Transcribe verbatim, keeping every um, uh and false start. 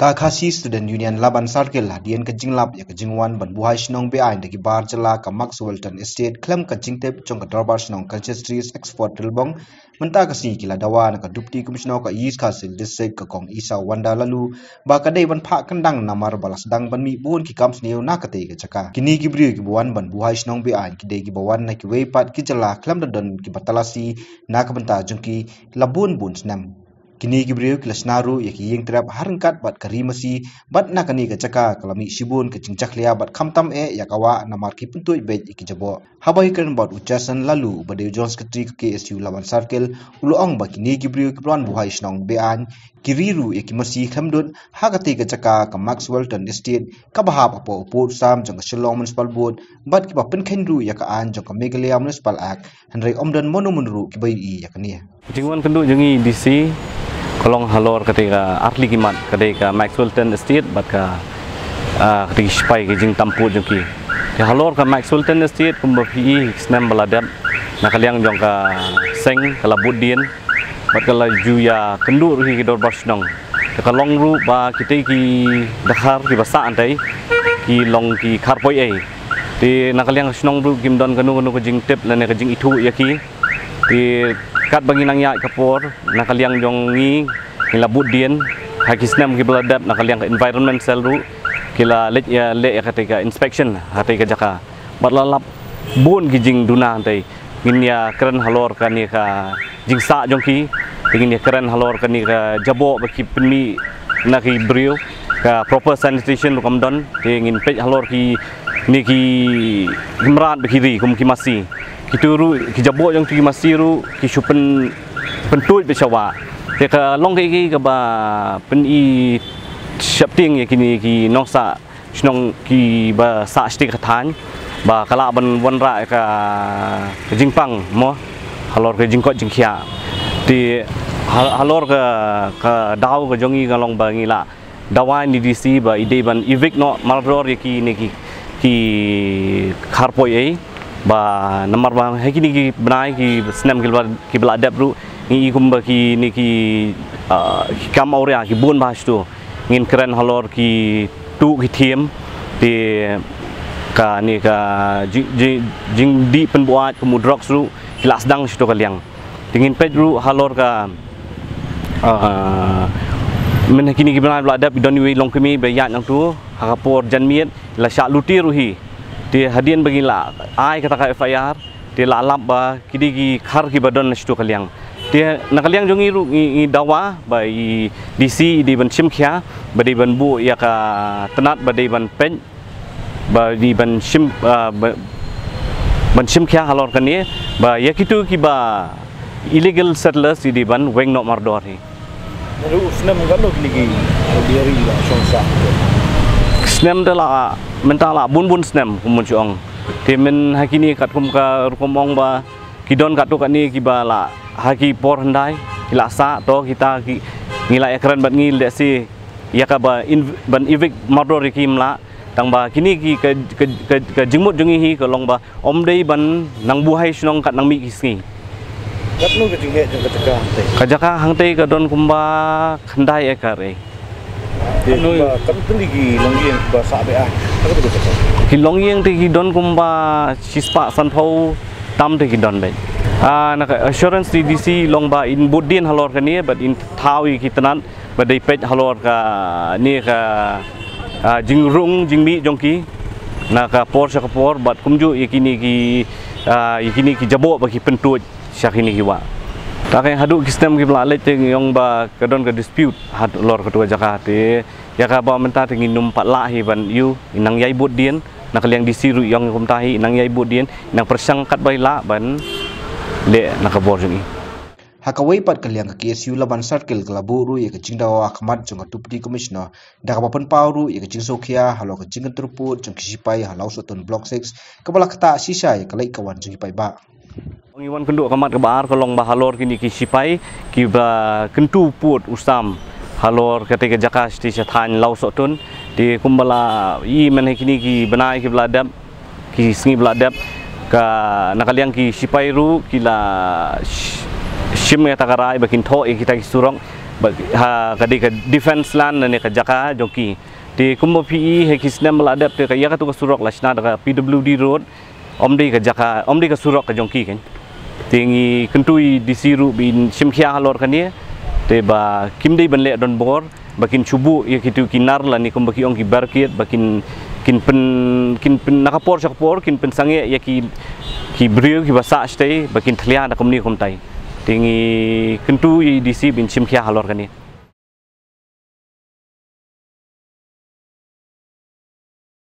Ka Khasi Student Union Laban Circle hadien ka jinglap ïa ka jingwan ban buhai shnong beaiñ da ki bar jylla ka Maxwellton Estate khlem ka jingtip jong ka Dorbar Shnong Consistorial Expert Rilbong mynta ka sngi ki la dawa na ka Deputy Commissioner ka East Khasi Hills District ka Kong Esa Wanda Laloo ba ka dei ban phah kyndang namar ba la sdang ban mih bun ki kam sniew na katei ka jaka. Kine ki briew kiba wan ban buhai shnong beaiñ ki dei kiba wan na kiwei pat ki jylla khlem da don kiba talasi na ka bynta jong ki la bun bun snem. Kine ki briew ki la shna ruh ïa ki ïing trep ha ryngkat bad ka ri masi bad na kane ka jaka ka la mih shibun ka jingjakhlia bad khamtam eh ïa ka wah namar ki pyntuid beit ïa ki jaboh. Haba ïakren bad u Jason Laloo uba dei u General Secretary ka K S U Laban Circle u la ong ba kine ki briew kiba la wan buhai shnong beaiñ ki ri ruh ïa ki masi khlem dud ha katei ka jaka ka Maxwellton Estate kaba hap hapoh u pud u sam jong ka Shillong Municipal Board bad kiba pynkheiñ ruh ïa ka aiñ jong ka Meghalaya Municipal Act, hynrei ym don mano mano ruh kiba ïohi ïa kane. Jingwan kynduh jong ngi D C ka long halor katei ka artylli ki mat, ka dei ka Maxwellton Estate bad ka, ah, katei ki shipai, ki jingtampud jong ki. Te halor ka Maxwellton Estate kumba phi i, snem ba la dep na ka liang jong ka seng ka la bud dien bad ka la ju ïa kynduh ruh hi ki dorbar shnong. Te ka long ruh ba kitei ki dkhar kiba sah hangtei ki long ki khar poi ei. Te na ka liang shnong ruh kim don kano kano ka jingtip lane ka jingithuh ïa ki. Te katba ngi nang ïaid ka por na ka liang jong ngi, ngi la bud dien ha ki snem kiba la dep, na ka liang ka Environment Cell ruh ki la leit ïa leh ïa katei ka inspection hatei ka jaka bad la lap bun ki jingduna hangtei. Ngin ïa kren halor kane ka jingsah jong ki, te ngin ïa kren halor kane ka jaboh ba ki pynmih na ki briew, ka proper sanitation ruh kam don. Te ngin peit halor kine ki mrad ba ki ri kum ki masi. Kitu ruh ki jaboh jong ki masi ruh ki shu pyn, pyntuid beit sha wah. Te ka long kaei kaei kaba pyni sheptieng ïa kine ki nongsah shnong kiba sah shatei ka thaiñ ba ka lah ban wanrah ïa ka jingpang mo halor ka jingkoit jingkhiah. Te ha-, halor ka, ka daw ka jong ngi ka long ba ngi la dawa ïa i D C ba i dei ban evict noh mardor ïa kine ki, ki khar poi ei ba namar ba ha kine ki bnai ki snem kiba, kiba la dep ruh ngi i kumba kine ki, ah, ki kam awria ki bun bha shato. Ngin kren halor kitu ki thiem, te kane ka jing, jing, jingdih pynbuaid kum u drugs ruh ki la sdang shato ka liang. Te ngin peit ruh halor ka, ah, myn ha kine ki bnai ba la dep i don iwei i longkmie ba ïaid nangtu ha ka por janmiet la shah lute ruh hi. Te hadien ba ngi la ai kata ka F I R te la lap ba ki dei ki khar kiba don na shato ka liang. Te na ka liang jong ngi ruh ngi, ngi dawa ba i D C i dei ban shim khia, ba dei ban buh ïa ka tnat ba dei ban peit, ba dei ban shim, ah, ba, ban shim khia halor kane, ba ïa kitu kiba illegal settlers i dei ban weng noh mardor hi. Naduh u snem katno kine ki diari la shong sah? Snem te la, mynta la bun bun snem kum mon shu ong. Te myn ha kine katkum ka rukom ong ba ki don katto katne kiba la ha ki por hyndai ki la sah, to kita ki, ngi la ïakren bad ngi lehse ïa kaba in, ban evict mardor ïa ki ym lah. Tang ba kine ki ka, ka, ka, ka jingmut jong ngi hi ka long ba ym dei ban nang buhai shnong kat nang mih ki sngi. Katno ka jingheh jong ka jaka hangtei? Ka jaka hangtei ka don kumba khyndai ekar ei. Te kumba kam tylli ki longïing kiba sah beit ah. Ka katno ka jaka? Ki longïing te ki don kumba shispah sanphew tam te ki don beit. Ah, na ka assurance D C long ba in bud dien halor kane bad in thaw ïa ki tnat ba dei peit halor kane ka, ah, jingrung jingmih jong ki na ka por sha ka por bad kumjuh ïa kine ki, ah, ïa kine ki jaboh ba ki pyntuid sha kine ki wah. Te ka haduh ki snem kiba la leit te ngi ong ba ka don ka dispute halor katu ka jaka te ïa kaba mynta te ngin ym pat lah hi ban ïoh, nang ïai bud dien, na ka liang D C ruh i ong kumta hi, nang ïai bud dien, nang pyrshang katba i lah ban leh na ka bor jong i. Ha kawei pat ka liang ka K S U Laban Circle ka la buh ruh ïa ka jingdawa ha khmat jong ka Deputy Commissioner da kaba pynpaw ruh ïa ka jingsngewkhia halor ka jingkyntur pud jong ki shipai ha Lawsohtun Block six kaba la ktah shisha ïa ka leit ka wan jong ki paidbah. Ngi wan kynduh ka mat kaba ar ka long ba halor kine ki shipai kiba kyntu pud u sam halor katei ka jaka shatei sha thaiñ Lawsohtun. Te kumba la i myn ha kine ki bnai kiba la dep, ki sngi ba la dep, ka na ka liang ki shipai ruh ki la sh-, shim ïa kata ka rai ba kin thoh ïa kita ki surok. Ha ka dei ka defense land lane ka jaka jong ki. Te kumba phi i ha ki snem ba la dep te ka ïa katu ka surok la shna da ka P W D road. Ym dei ka jaka, ym dei ka surok ka jong ki kan. Te ngi kyntu ïa i D C ruh ba in shim khia halor kane. Te ba kim dei ban leh donbor, ba kin shu buh ïa kitu ki nar lane kumba ki ong ki barricade, ba kin, kin pyn, kin pyn na ka por sha ka por kin pynsangeh ïa ki, ki briew kiba sah shatei ba kin thlia da kumne kumtai. Te ngi kyntu ïa i D C ba in shim khia halor kane.